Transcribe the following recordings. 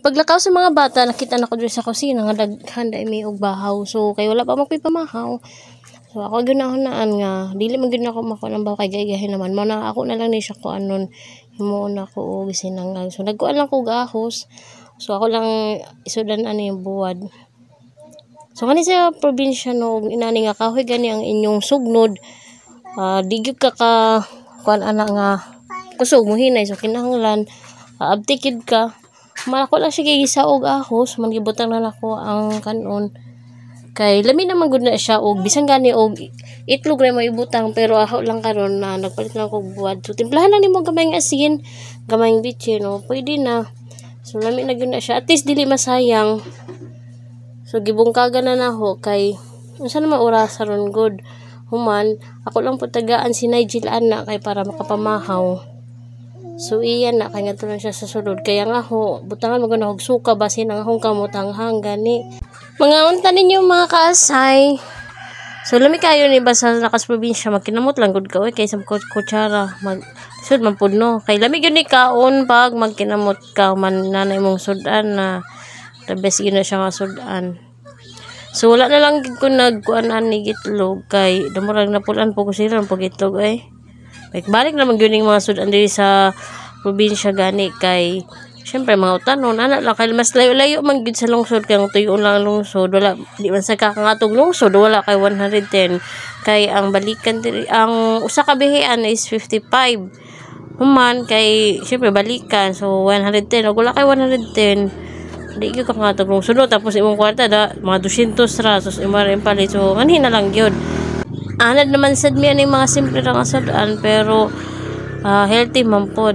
Paglakaw sa mga bata, nakita na ko diri sa kusina nga daghan dai may og bahaw. So kay wala pa man ko'y pamahaw. So ako ginahunaan nga dili man gyud nako makuha ng bahaw kay gaygahin naman. Mao na ako na lang ni siya kuanon, himuon nako og sinangag. So nagkuan lang ko og ahos. So ako lang isudan ani yung buwad. So kani sa probinsya, no, inani nga kahoy gani ang inyong sugnod, di gyud ka kuan ana nga kusog mo hinay, so kinahanglan abtik gyud ka. Malako lang siya gisa og ahos man, gibutang na nako ang kanon kay lami naman gud na siya og bisan gani og itlog ra mo ibutang, pero ako lang karon na nagpalit lang og buwad. So timplahan lang nimo gamay nga asin, gamay bitsin, no, pwede na. So lami na gyud na siya, at least dili masayang. So gibungkagan na naho kay unsa naman oras ron gud. Human ako lang pud tagaan si Nigel ana kay para makapamahaw. So iyan na kay ngadto lang siya sa sulod, kaya nga ho butangan mo gud og suka basin ang akong kamot hanghang gani. Mga unta ninyo, mga kaasay. So lami kayo ni basta nakas probinsya, magkinamot lang gud ka oy kay sa kutsara mag sud man pud, no, kay lami gyud ni kaon pag magkinamot ka man nanay mong sudan na the best gyud na siya nga sudan. So wala na lang gid ko nagkuan ani gitlog kay damurag napulan po ko sila pag itlog ay. Like, balik naman gyud ning mga sudan diri sa probinsya gani kay syempre mga utanon ana lang kay mas layo-layo man gyud sa lungsod, kay ang tuyoon lang ang lungsod, wala di man sa kakangatog lungsod, wala kay 110 kay ang balikan diri, ang usa ka bihian is 55, human kay syempre balikan, so 110 ug wala kay 110, di gyud ka ngatog lungsod, no? Tapos imong kwarta da mga 200 ra, so imo ra palit, so anhi na lang gyud. Anad naman sad mi aning mga simple ra nga sudan, pero healthy man pod.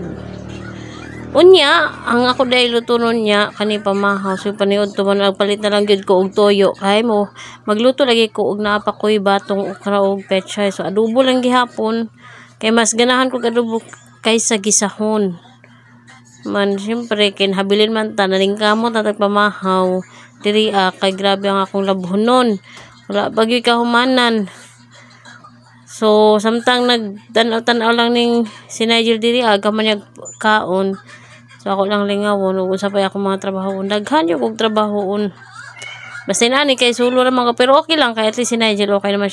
Unya, ang ako dahil luto nun niya, kani pamahaw. So, paniud to man, nagpalit na lang gyud ko og toyo. Kay mo, magluto lagi ko og naa pa koy batong okra og pechay. So, adobo lang gihapon. Kay mas ganahan ko adobo kaysa gisahon. Man, syempre, kay habilin man ta, naningkamot na tagpamahaw. Diri kay grabe ang akong labhonon. Wala bagyoy kahumanan. So, samtang nagtanaw-tanaw lang ning si Nigel diri, aga man niya kaon. So, ako lang lingawon ug unsa pa akong mga trabahoon. Daghan yung kog trabahoon. Basta inani kay sulo ra man ko, pero okay lang kay at least si Nigel okay naman.